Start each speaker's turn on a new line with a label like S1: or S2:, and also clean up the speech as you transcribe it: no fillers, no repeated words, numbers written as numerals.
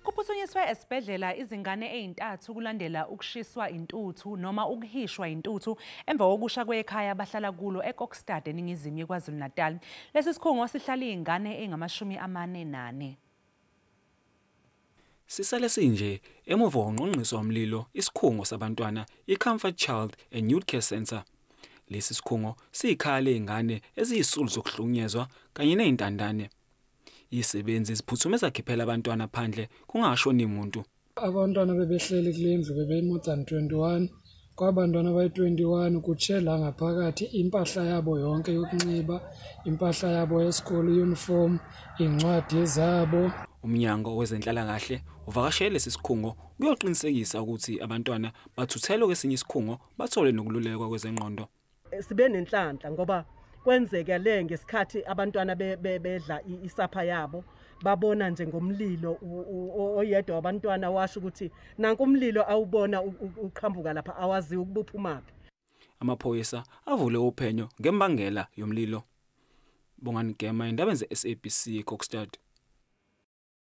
S1: Kuphuthunyiswe esibhedlela izingane ezintathu kulandela ukushiswa intuthu noma ukuhishwa intuthu emva kokusha kwekhaya abahlala kulo eKokstad eningizimu yeKwaZulu-Natal. Lesi sikhungo sihlala izingane engama-44.
S2: Sisale sinje emuva kokungqongqiswa umlilo isikhungo sabantwana iComfort Child and Youth Care Centre. Lesi sikhungo siyikhaya lezingane eziyisulu zokuhlukunyezwa kanye nezintandane. Izisebenzi ziphuthume zakhiphela abantwana phandle kungashoni umuntu.
S3: Abantwana bebehleli kule ndlu bebe-more than 21. Kwabantwana abayi-21 kutshe la ngaphakathi impahla yabo yonke yokunxiba, impahla yabo yesikole, i-uniform, iy'ncwadi zabo.
S2: Umnyango wezenhlalakahle uvakashele lesi sikhungo kuyoqinisekisa ukuthi abantwana bathuthelwe kwesinye isikhungo bathole nokululekwa kwezengqondo.
S4: Sibe nenhlanhla ngoba kwenzeka le ngesikhathi abantwana bedla isapha yabo, babona nje ngomlilo oyedwa wabantwana washo ukuthi nanku umlilo awubona uqhambuka lapha awaziwa ukubuphumaphi.
S2: Amaphoyisa avule uphenyo ngembangela yomlilo. Bongani Gema, indaba ze-SABC, Kokstad.